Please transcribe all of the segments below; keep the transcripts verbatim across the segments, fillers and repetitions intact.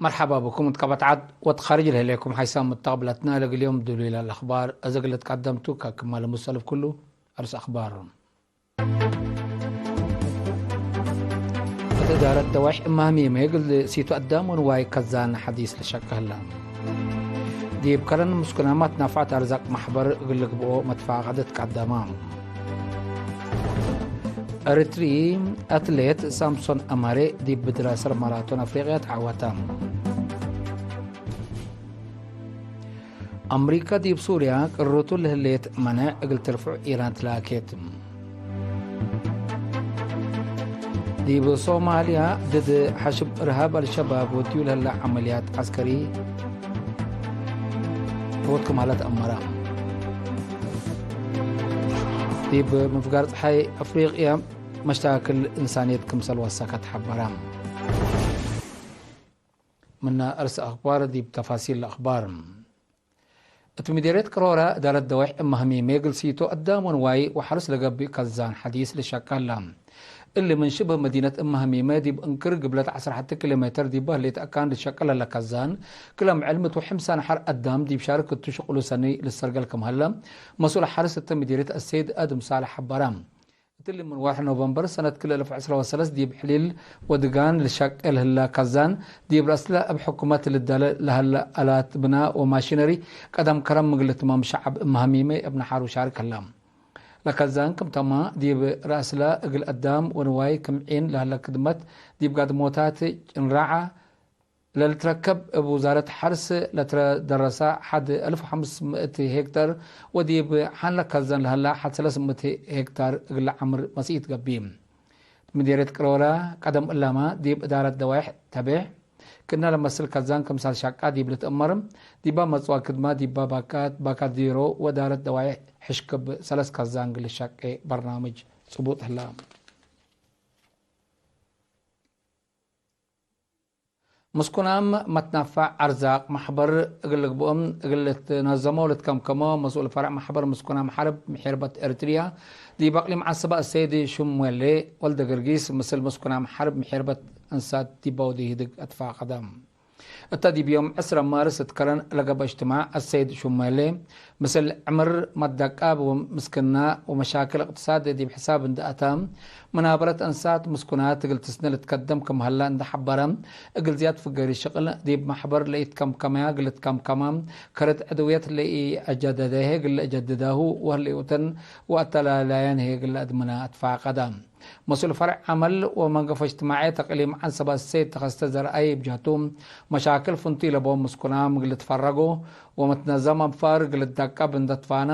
መርሐባ ብኩም እት ቀበት ዐድ ወእት ካርጅ ለህሌኩም ሓይሳም መተቅብለትነ። ለእግል ዮም ድሉይ ለለአኽባር አዜ እግል ልትቀደምቱ ከክመ ለሙሰልፍ ኩሉ አርስ አኽባር። እት እዳረት ደዋይሕ እማህሚመ እግል ሲቱ አዳም ወንዋይ ከዛን ሐዲስ ልሸቀ ህለ። ዲብ ከረን ምስኩናማት ናፋዕት አርዛቅ መሕበር እግል ልግብኦ መትፋቀደት ቀደመ። ኤሪትሪ አትሌት ሳምሶን አማሬ ዲብ ብድራሰር ማራቶን አፍሪቅያ ተዐወተ። አምሪከ ዲብ ሱርያ ቅርቱ ለህሌት መነዕ እግል ትርፍዑ ኢራን ትላኬት። ዲብ ሶማልያ ድድ ሐሽም እርሃብ አልሸባብ ወድዩ ለህለ ዐመልያት ዐስከሪ ሮት ክማላት አመረ። ዲብ ምፍጋር ጸሓይ አፍሪቅያ መሻክል እንሳንየት ክምሰል ወሰከት ሐበረ። ምነ እርስ አኽባር ዲብ ተፋሲል ለአኽባር። እት ምዴርየት ቅሮረ እዳረት ደዋይሕ እማህሚመ እግል ሲቶ አዳም ወንዋይ ወሐርስ ለገብእ ከዛን ሐዲስ ልሸቀ ህለ። እሊ ምን ሽብህ መዲነት እማህሚመ ዲብ እንክር ግብለት ዐስር ሐቲ ኪሎ ሜትር ዲበ ህሌት አካን ልሸቀል ለለ ከዛን፣ ክለ ምዕል ምት ወሕምሳ ነሐር አዳም ዲብ ሻርክ እቱ ሽቅሉ ሰኒ ልሰርገል ክም ሀለ፣ መስኡል ሐርስ እተ ምዴርየት አሰይድ አድም ሳልሕ ሐበረ። እትሊ ምን ወርሕ ኖቨምበር ሰነት ክልኤ አልፍ ዕስራ ወሰለስ ዲብ ሕሊል ወድጋን ልሸቄ ለህለ ከዛን፣ ዲብ ረአስለ እብ ሕኩመት ልዳለ ለሀለ አላት ብና ወማሽነሪ ቀደም ከረም ምግል ትማም ሸዐብ እማህሚመ እብ ነሓሩ ሻርክ ህለ። ለከዛን ክም ተማ ዲብ ረአስለ እግል አዳም ወንዋይ ክም ዒን ለሀለ ክድመት ዲብ ጋድሞታት ጭንራዐ ለልትረከብ እብ ውዛረት ሐርስ ለትረደረሰ ሐድ አልፍ ወሐምስ ምእት ሄክታር ወዲብ ሐንለ ከዘን ለሀላ ሐድ ሰለስ ምእት ሄክታር እግል ለዐምር መስኢት ገብእ። ምዴርየት ቅሮረ ቀደም እላመ ዲብ እዳረት ደዋይሕ ተቤዕ ክእነ ለመስል ከዛን ክምሳል ሻቃ ዲብ ልትአመር፣ ዲባ መጽዋ ክድመ ዲባ ባካት፣ ባካት ዜሮ ወእዳረት ደዋይሕ ሕሽክብ ሰለስ ከዛን እግል ልሸቄ በርናምጅ ጽቡጥ ህላ። ምስኩናም መትናፈዕ አርዛቅ መሕበር እግል ልግብኦም እግል ልትነዘሞ ልትከምከሞ መስኡል ፈርዕ መሕበር ምስኩናም ሐርብ ምሒርበት ኤሪትርያ ዲብ አቅሊም ዐሰበ አሰይድ ሹምዌሌ ወልደገርጊስ ምስል ምስኩናም ሐርብ ምሒርበት እንሳት ዲባውዲ ህድግ አትፋቀደ። እተ ዲብ ዮም ዕስረ ማርስ እት ከረን ለገብአ እጅትማዕ አሰይድ ሹምዌሌ ምስል ዕምር፣ መትደቃብ ወምስክና ወመሻክል እቅትሳድ ዲብ ሕሳብ እንዴ አተ፣ መናበረት እንሳት ምስኩናት እግል ትስነ ልትከደም ክም ሀላ እንዴ ሐበረ፣ እግል ዝያድ ፍገሪ ሽቅል ዲብ መሕበር ለኢትከምከመያ እግል ልትከምከማ፣ ከርድ ዕድውየት ለኢአጀደደ ህይ እግል ለአጀድዳሁ ወህሌኡተን ወአተላላያን ህይ እግል ለአድምና አትፋቀደ። መስኡል ፈርዕ ዐመል ወመንገፎ እጅትማዕየት እቅሊም ዐንሰበ ሰይድ ተኸስተ ዘርአይ እብ ጀህቱ፣ መሻክል ፍንቱይ ለቦም ምስኩናም እግል ልትፈረጎ ወመትነዘም አንፋር እግል ልትደቀብ እንዴ ትፋነ፣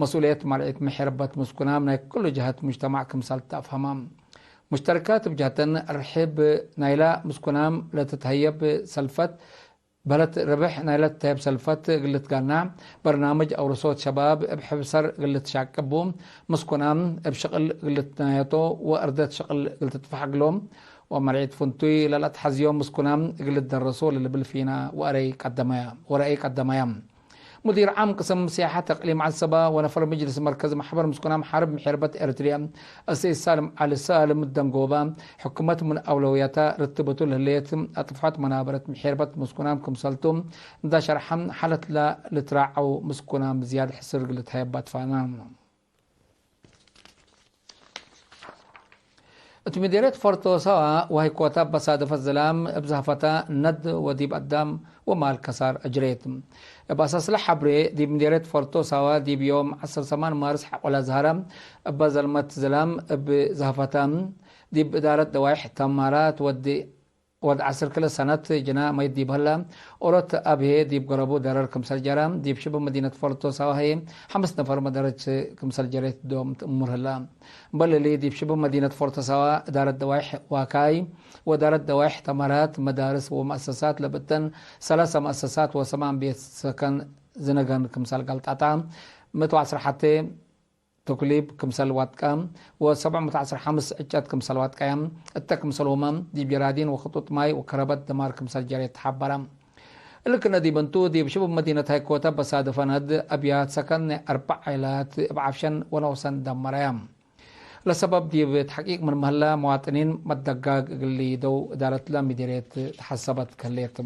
መስኡልየት መርዒት ምሒርበት ምስኩናም ናይ ኩሉ ጀሀት ሙጅተማዕ ክምሰል ተአፍሀመ። ሙሽተረካት እብ ጀህተን፣ ርሒብ ናይላ ምስኩናም ለትትሀየብ ሰልፈት በህለት ርብሕ ናይለ ተህየብ ሰልፈት እግል ልትጋናዕ፣ በርናምጅ አውርሶት ሸባብ እብ ሕብሰር እግል ልትሻቅቡ፣ ምስኩናም እብ ሽቅል እግል ልትናየቶ ወእርደት ሽቅል እግል ትትፋሕ እግሎም፣ ወመርዒት ፍንቱይ ለለአትሐዝዮም ምስኩናም እግል ልትደረሶ ለልብል ፊና ወአረይ ቀደመያ፣ ወረአይ ቀደመያ። ሙዲር ዓም ቅስም ሲያሐት እቅሊም ዐሰበ ወነፈር ምጅልስ መርከዝ መሕበር ምስኩናም ሐርብ ምሒርበት ኤሪትርያ፣ አሰይድ ሳልም ዐሊ ሳልም ደንጎበ፣ ሕኩመት ምን አውለውያተ ርትበቱ ለህሌት አጥፍሖት መናበረት ምሒርበት ምስኩናም ክምሰልቱ እንዳ ሸርሐ፣ ሐለት ለልትራዐው ምስኩናም ዝያድ ሕስር እግል ልትሀየብ አትፋነ። እት ምዴርየት ፎርቶ ሳዋ ወሀይኮታ በሳደፈት ዝላም እብ ዘሀፈታ ነድ ወዲብ አዳም ወማል ከሳር አጅሬት። እብ አሳስለ ሐብሬ፣ ዲብ ምዴርየት ፎርቶ ሳዋ ዲብ ዮም ዐስር ሰማን ማርስ ሐቆለ ዘሀረ እበ ዘልመት ዝላም እብ ዘሀፈታ፣ ዲብ እዳረት ደዋይሕ ተማራት ወድ ወድ ዐስር ክለ ሰነት ጅና መይት ዲብ ህለ፣ ኦሮት አብሄ ዲብ ገረቡ ደረር ክምሰል ጀረ፣ ዲብ ሽብህ መዲነት ፎርቶ ሳዋ ህዬ ሐምስ ነፈር መደረች ክምሰል ጀሬት ዶም ትእሙር ህላ። እምበል እሊ፣ ዲብ ሽብህ መዲነት ፎርቶ ሳዋ እዳረት ደዋይሕ ዋካይ ወእዳረት ደዋይሕ ተመራት፣ መዳርስ ወመአሰሳት ለብተን ሰላሰ መአሰሳት ወሰማን ቤት ሰከን ዝነገን ክምሰል ገልጣጣ፣ ምእት ወዐስር ሐቴ፣ ትኩሊብ ክምሰል ዋጥቀ ወሰብዕ ምእት ዐስር ሐምስ ዕጨት ክምሰል ዋጥቀየ፣ እተ ክምሰልሁመ ዲብ ጀራዲን ወክጡጥ ማይ ወከረበት ደማር ክምሰል ጀሬት ተሐበረ። እሊ ክነ ዲብ እንቱ፣ ዲብ ሽቡብ መዲነት ሃይኮተ በሳድፈ ነድ አብያት ሰከን ናይ አርበዕ ዓይላት እብ ዐፍሸን ወነውሰን ደመረየ። ለሰበብ ዲብ ተሕቂቅ ምን ምህለ፣ መዋጥኒን መደጋግ እግል ሊደው እዳረትለ ምዲርየት ተሐሰበት ከህሌት።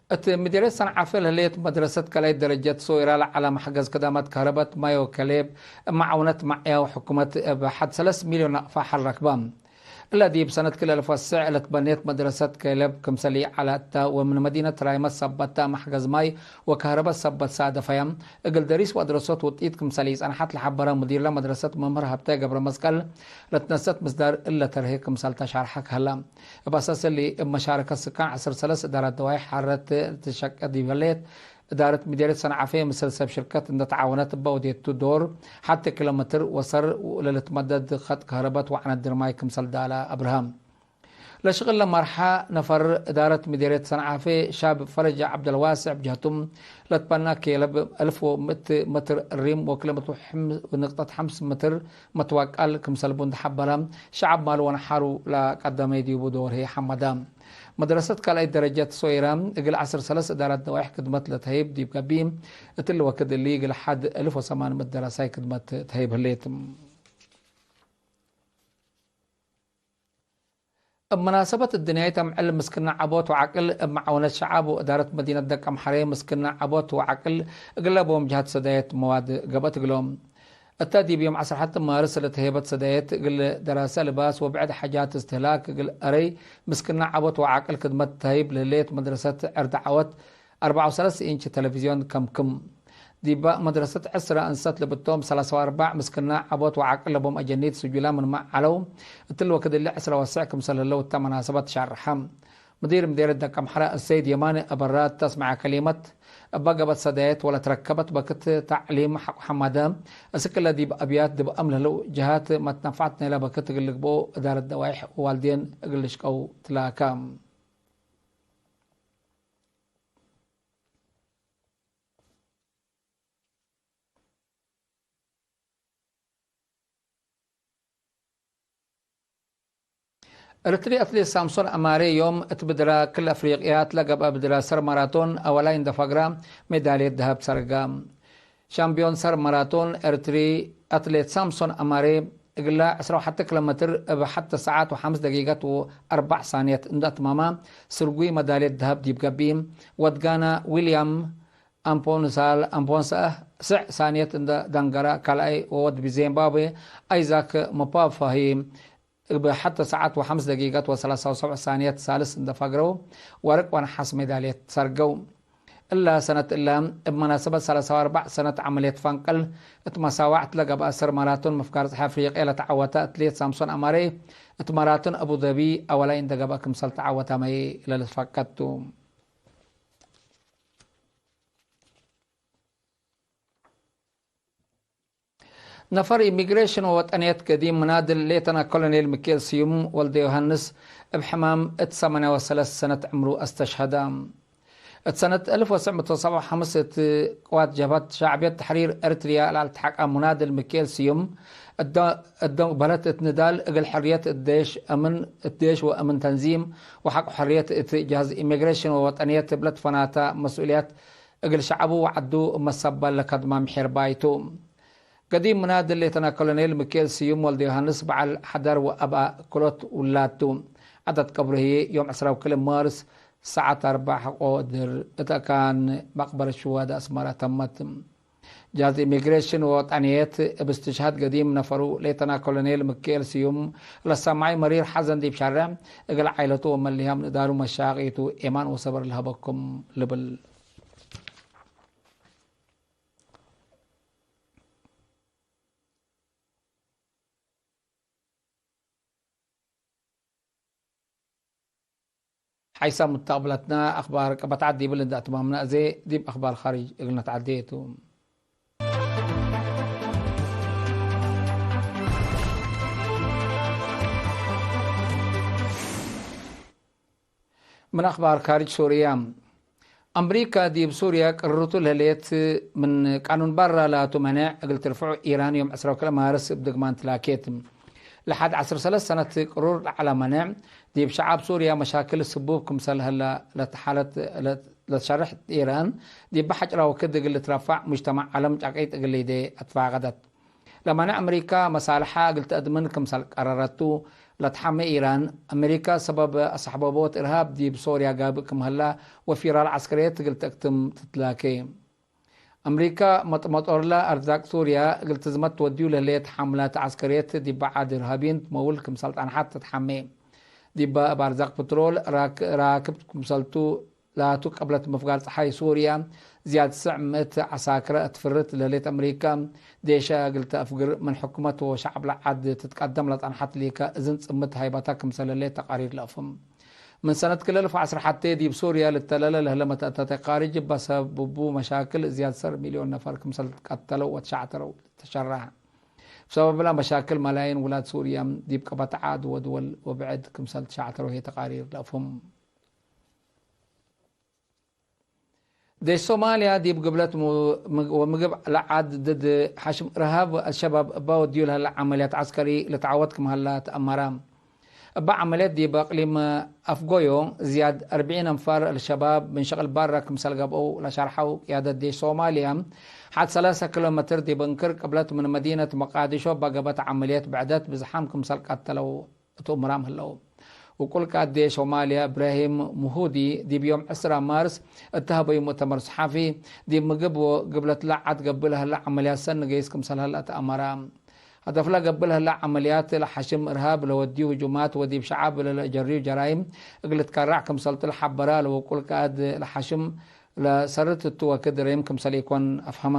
እት ምዲርየት ሰንዓፈ ለህሌት መድረሰት ካልኣይት ደረጀት ሶይራ ለዐለ መሕገዝ ክዳማት ከህረበት ማይ ወከሌብ እብ መዓውነት መዕያው ሕኩመት እብ ሐድ ሰለስ ሚልዮን ናቅፋ ሐል ረክበ። እለ ዲብ ሰነት ክል አልፍ ወስዕ ለትበኔት መድረሰት ከሌብ ክምሰል ይዐለ እተ ወምን መዲነት ራይመት ሰበተ መሕገዝ ማይ ወከህረበት ሰበት ሳደፈየ። እግል ደሪስ ወአድረሶት ውጢት ክምሰል ኢጸንሐት ለሐበረ ሙዲርለ መድረሰት መምህር ሀብተ ገብረመስቀል፣ ለትነሰት ምስዳር እለ ተርሄ ክምሰል ተሻርሐ ከህለ። እብ አሳስ እሊ፣ እብ መሻረከት ስካን ዐስር ሰለስ እዳረት ደዋይሕ ሐረት ትሸቄ ዲብ ህሌት፣ እዳረት ምዴርየት ሰንዓፌ ምስል ሰብ ሽርከት እንደ ተዓወነት እበ ወዴቱ ዶር፣ ሐቴ ኪሎ ሜትር ወሰር ለልትመደድ ኸጥ ከህረበት ወዐነት ድርማይ ክምሰል ዳለ አብርሃም። ለሽቅል ለመርሐ ነፈር እዳረት ምዴርየት ሰንዓፌ ሻብ ፈረጀ ዐብደልዋስዕ ብጀህቱም፣ ለትበና ኬለብ አልፍ ወምእት መትር እሪም ወክልመቱ ንቅጠት ሐምስ መትር መትዋቃል ክምሰል ቡ እንደ ሐበረ፣ ሸዐብ ማሉ ወነሓሩ ለቀደመ ዲቡ ዶር ህይ ሐመደ። መድረሰት ካልኣይት ደረጀት ሶይረ እግል ዐስር ሰለስ እዳረት ደዋይሕ ክድመት ለተህይብ ዲብ ገብእ፣ እትሊ ወክድ እሊ እግል ሐድ አልፍ ወሰማን ምእት ደረሳይ ክድመት ተህይብ ህሌት። እብ መናሰበት እድንያይት አምዕል ምስክነ ዐቦት ወዐቅል እብ መዓውነት ሸዓብ ወእዳረት መዲነት ደቀምሐሬ ምስክነ ዐቦት ወዐቅል እግለ ቦም ጀሀት ሰዳየት መዋድ ገብአት እግሎም። እተ ዲብ ዮም ዐስር ሐቲ ማርስ ለተሄበት ሰዳየት እግል ደራሰ ልባስ ወብዕድ ሐጃት እስትህላክ እግል አረይ ምስክነ ዐቦት ወዐቅል ክድመት ተህይብ ለህሌት መድረሰት ዕርድ ዐወት አርበዓ ወሰለስ ኢንች ተለቪዝዮን ከምክም። ዲበ መድረሰት ዕስረ እንሰት ለብቶም ሰላሳ ወአርበዕ ምስክነ ዐቦት ወዐቅል ለቦም አጀኒት ስጁላ ምንመ ዐለው፣ እትሊ ወክድ እሊ ዕስረ ወስዕ ክምሰል ህለው እተ መናሰበት ሻርሐ። ሙዲር ምዴርየት ደቀምሐረ አሰይድ የማነ አበራ እተ አስመዐ ከሊመት፣ እበ ገብአት ሰዳየት ወለትረከበት በክት ተዕሊም ሐቆ ሐመደ፣ እስክ ለዲብ አብያት ድብአም ለህለው ጀሃት መትነፋዕት ናይለ በክት እግል ልግብኦ እዳረት ደዋይሕ ወዋልዴን እግል ልሽቀው ትላከ። ኤረትሪ አትሌት ሳምሶን አማሬ ዮም እት ብድረ ክል አፍሪቅያት ለገብአ ብድረ ሰር ማራቶን አወላይ እንደ ፈግረ ሜዳልየት ደሀብ ሰርገ። ሻምፒዮን ሰር ማራቶን ኤረትሪ አትሌት ሳምሶን አማሬ እግለ ዕስራ ወሐተ ኪሎ ሜትር እብ ሐተ ሰዓት ወሐምስ ደቂቀት ወአርበዕ ሳንየት እንደ አትማማ ስርጉይ መዳልየት ደሀብ ዲብ ገብእ። ወድጋና ዊልያም አምፖንሳል፣ አምፖንሳ ስዕ ሳንየት እንደ ደንገረ ካልኣይ ወወድ ዚምባብዌ አይዛክ ሙፓፋሂ እብ ሐተ ሰዓት ወሐምስ ደቂቀት ወሰላሳ ወሰብዕ ሳንየት ሳልስ እንደ ፈግረው ወርቅ ወነሐስ ሜዳልየት ሰርገው። እለ ሰነት እለ እብ መናሰበት ሰላሳ ወአርበዕ ሰነት ዐመልየት ፈንቅል እት መሳዋዕት ለገብአ ሰር ማራቶን ምፍጋር ጸሐ አፍሪቅየ ለተዐወተ አትሌት ሳምሶን አማሬ እት ማራቶን አቡደቢ አወላይ እንደ ገብአ ክምሰል ተዐወተ መይ ለልትፈቀድ ቱ። ነፈር ኢሚግሬሽን ወወጠንየት ገዲም ምናድል ሌተና ኮሎኔል ሚካኤል ስዩም ወልደዮሃንስ እብ ሕማም እት ሰማንያ ወሰለስ ሰነት ዕምሩ አስተሽሀደ። እት ሰነት አልፍ ወትሰዕ ምእት ወሰብዓ ወሐምስ እት ቅዋት ጀብሀት ሸዕብየት ተሕሪር ኤረትርያ ለአልትሐቀ ምናድል ሚካኤል ስዩም፣ እደ-፣ እደ በለት እት ንዳል እግል ሕርየት እት ዴሽ አምን፣ እት ዴሽ ወአምን ተንዚም ወሐቅ ሕርየት እት ጀሃዝ ኢሚግሬሽን ወወጠንየት እብ ለትፈናተ መስኡልያት እግል ሸዐቡ ወዐዱ እብ መሰበል ለከድመ ምሒር ባይ ቱ። ገዲም ምናድል ሌተና ኮሎኔል ሚካኤል ስዩም ወልደዮሃንስ በዐል ሐዳር ወአብ ክሎት ውላድ ቱ። ዐደት ቀብሩ ህዬ ዮም ዕስራ ወክልኤ ማርስ ሰዓት አርበዕ ሐቆ ድር እት አካን መቅበረት ሽዋደ አስመረ ተመት። ጀሃዝ ኢሚግሬሽን ወወጠንየት እብ እስትሽሃድ ገዲም ነፈሩ ሌተና ኮሎኔል ሚካኤል ስዩም ለሰማዒ መሪር ሐዘን ዲብ ሻርዕ እግል ዓኢለቱ ወመሊሃም ንዳሉ መሻቂቱ ኤማን ወሰብር ለሀበኩም ልብል። ሓይሳም ሙተቅብለትና አክባር ቀበት ዐድ ዲብል እንደ አትማምና፣ እዜ ዲብ አክባር ካርጅ እግል ነትዐዴ ቱ። ምን አክባር ካርጅ ሱርያ። አምሪካ ዲብ ሱርያ ቅርርቱ ለህሌት ምን ቃኑን ባራ ላቱ መኔዕ እግል ትርፍዑ ኢራን ዮም ዕስራ ወክልኤ ማርስ እብ ድግማን ትላኬት። ለሐድ ዐስር ሰለስ ሰነት ቅሩር ለዐለ መኔዕ፣ ዲብ ሸዓብ ሱርያ መሻክል ስቡብ ክምሰል ህለ ለትሓለት ለትሸርሕ ኢራን፣ ዲበ ሐጭራ ወክድ እግል ልትረፋዕ ሙጅተማዕ ዐለም ጫቂት እግል ሊዴ አትፋቀደት። ለመኔዕ አምሪካ መሳልሐ እግል ተአድምን ክምሰል ቀረረቱ ለትሓሜ ኢራን፣ አምሪካ ሰበብ አሰሕበቦት እርሃብ ዲብ ሶርያ ጋብእ ክም ህላ ወፊራል ዐስከርየት እግል ተክትም ትትላኬ። አምሪካ መጥመጦርለ አርዛቅ ሱርያ እግል ትዝመት ትወድዩ ለህሌት ሐምላት ዐስከርየት ዲብ በዓድ እርሃብይን ትመውል ክምሰል ጸንሐት ትትሓሜ። ዲበ እብ አርዛቅ ፕትሮል ራክ-፣ ራክብ ክምሰልቱ ላቱ ቀብለት ምፍጋር ጸሓይ ሱርያ ዝያድ ስዕ ምእት ዐሳክረ እት ፍርት ለህሌት አምሪካ ዴሸ እግል ተአፍግር ምን ሕኩመት ወሸዕብ ለዓድ ትትቀደም ለጸንሐት ሊከ እዝን ጽምት ሃይባታ ክምሰል ህሌት ተቃሪር ለአፍህም። ምን ሰነት ክልል ፈዐስር ሐቴ ዲብ ሱርያ ልተለለ ለህለ መተአተተ ካርጅ እበ ሰብቡ መሻክል ዝያድ ሰር ሚልዮን ነፈር ክምሰል ትቀተለው ወትሸዕተረው ተሸረሐ። ብሰበብላ መሻክል መላይን ውላድ ሱርያ ዲብ ቀበት ዐድ ወድወል ወብዕድ ክምሰል ትሸዕተረው ህይ ተቃሪር ለአፍህም። ዴሽ ሶማልያ ዲብ ግብለት ሙ-፣ ወምግብ ለዓድ ድድ ሐሽም እርሃብ አልሸባብ እባ ወድዩ ለህለ ዐመልያት ዐስከሪ ልትዓወት ክም ሀላ ተአመረ። እባ ዐመልያት ዲብ አቅሊም አፍጎዮ ዝያድ አርብዒን አንፋር አልሸባብ ምን ሸቅል ባረ ክምሰል ገብአው ለሸርሐው ቅያደት ዴሽ ሶማልያ፣ ሐድ ሰላሳ ኪሎ ሜትር ዲብ እንክር ቅብለት ምን መዲነት መቃዲሾ እባ ገብአት ዐመልያት ብዕደት ብዝሓም ክምሰል ቀተለው እት እምራም ህለው። ውቁል ቃዴ ሶማልያ እብራሂም ሙሁዲ ዲብ ዮም ዕስራ ማርስ እተ ሀበዩ ሙእተመር ሰሓፊ፣ ዲብ ምግብ ወግብለት ለዓድ ገብእ ለህለ ዐመልያት ሰኒ ገይስ ክምሰል ህለ ተአመረ። ሀደፍለ ገብእ ለህለ ዐመልያት ለሐሽም እርሃብ ለወድዩ ህጁማት ወዲብ ሸዓብ ለለአጀርዩ ጀራይም እግል ልትከራዕ ክምሰልቱ ለሐበረ ለውቁል ቃድ ለሐሽም ለሰርት እቱ ወክድ ረይም ክምሰል ኢኮን አፍሀመ።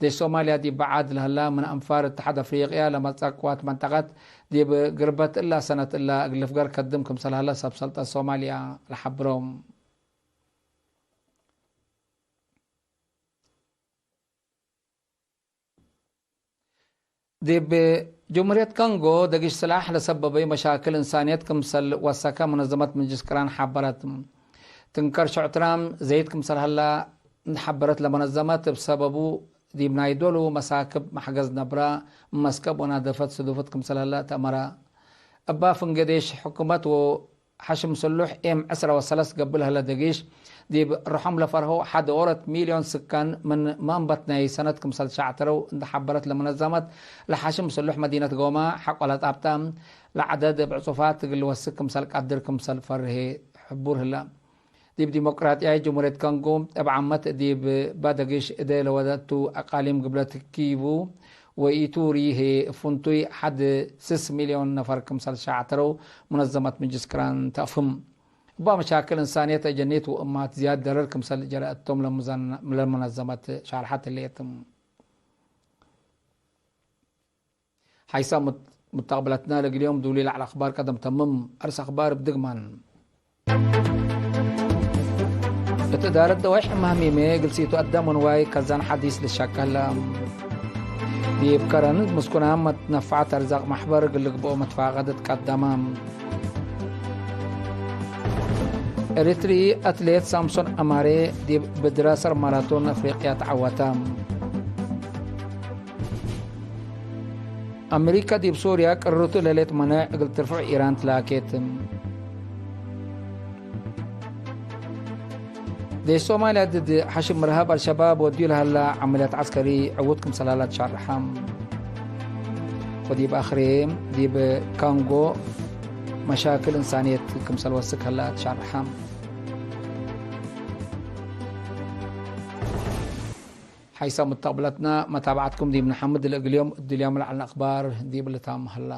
ዴሽ ሶማልያ ዲብ በዓድ ለህላ ምን አንፋር እተሓድ አፍሪቅያ ለመጽአ ቅዋት መንጠቀት ዲብ ግርበት እላ ሰነት እላ እግል ልፍገር ከድም ክምሰል ሀለ ሰብ ሰልጠት ሶማልያ ለሐብሮ። ዲብ ጅምሁርየት ኮንጎ ደጊሽ ስላሕ ለሰበበዩ መሻክል እንሳንየት ክምሰል ወሰከ መነዘመት ምጅልስ ቅራን ሐበረት። ትንከር ሸዑትራም ዘይድ ክምሰል ሀላ እንደ ሐበረት ለመነዘመት፣ እብ ሰበቡ ዲብ ናይ ዶሉ መሳክብ መሕገዝ ነብራ፣ መስከብ ወናደፈት ስዱፍት ክምሰል ሀላ ተአመረ። እባ ፍንጌ ዴሽ ሕኩመት ወሐሽም ስሉሕ ኤም ዕስራ ወሰለስ ገብእ ለህለ ደጊሽ፣ ዲብ ርሖም ለፈርሀው ሐድ ኦረት ሚልዮን ስካን ምን መንበት ናይ ሰነት ክምሰል ሸዕተረው እንደ ሐበረት ለመነዘመት ለሐሽም ስሉሕ መዲነት ጎማ ሐቆ ለጣብጣ ለዐደድ እብ ዕጹፋት እግል ልወስክ ክምሰል ቀድር ክምሰል ፈርሄ ሕቡር ህለ። ዲብ ዲሞቅራጥያይት ጅምሁርየት ኮንጎ፣ እብ ዓመት ዲብ ባደግሽ እዴ ለወደቱ አቃሊም ግብለት ኪቩ ወኢቱሪ ህዬ፣ ፍንቱይ ሐድ ስስ ሚልዮን ነፈር ክምሰል ሸዕተረው ሙነዘመት ምጅልስ ቅራን ተአፍህም። እባ መሻክል እንሳንየት አጀኒት ወእማት ዝያድ ደረር ክምሰል ጀረአቶም ለሙዘን-፣ ለሙነዘመት ሻርሐት ህሌት። ሐይሳ ሙት-፣ ሙተቅብለትና ለእግል ዮም ዱሊ ለዐለ አኽባር ቀደም ተምም። አርስ አኽባር እብ ድግማን። እት እዳረት ደዋይሕ እም ሀሚሜ እግል ሲቱ አዳም ወንዋይ ከዛን ሐዲስ ልትሸቀለ። ዲብ ከረን ምስኩናም መትነፈዐት አርዛቅ መሕበር እግል ልግብኦ መትፋቀደት ቀደመ። ኤሪትሪ አትሌት ሳምሶን አማሬ ዲብ ብድረ ሰር ማራቶን አፍሪቅያ ተዐወተ። አሜሪካ ዲብ ሱርያ ቅርርቱ ለሌት መነዕ እግል ትርፍዕ ኢራን ትላኬት። ዴሽ ሶማልያ ድድ ሐሽም እርሃብ አልሸባብ ወድዩ ለሀላ ዐመልያት ዐስከሪ ዕዉት ክምሰል ሀላ ትሻርሐ። ወዲብ አክሬ ዲብ ካንጎ መሻክል እንሳንየት ክምሰል ወስክ ሀላ ትሻርሐ። ሐይሰ ሙተቅብለትና መታብዐትኩም ዲብ ነሐምድ። ለእግል ዮም እድልዮም ለዐልነ አክባር ዲብ ልታም ሀላ።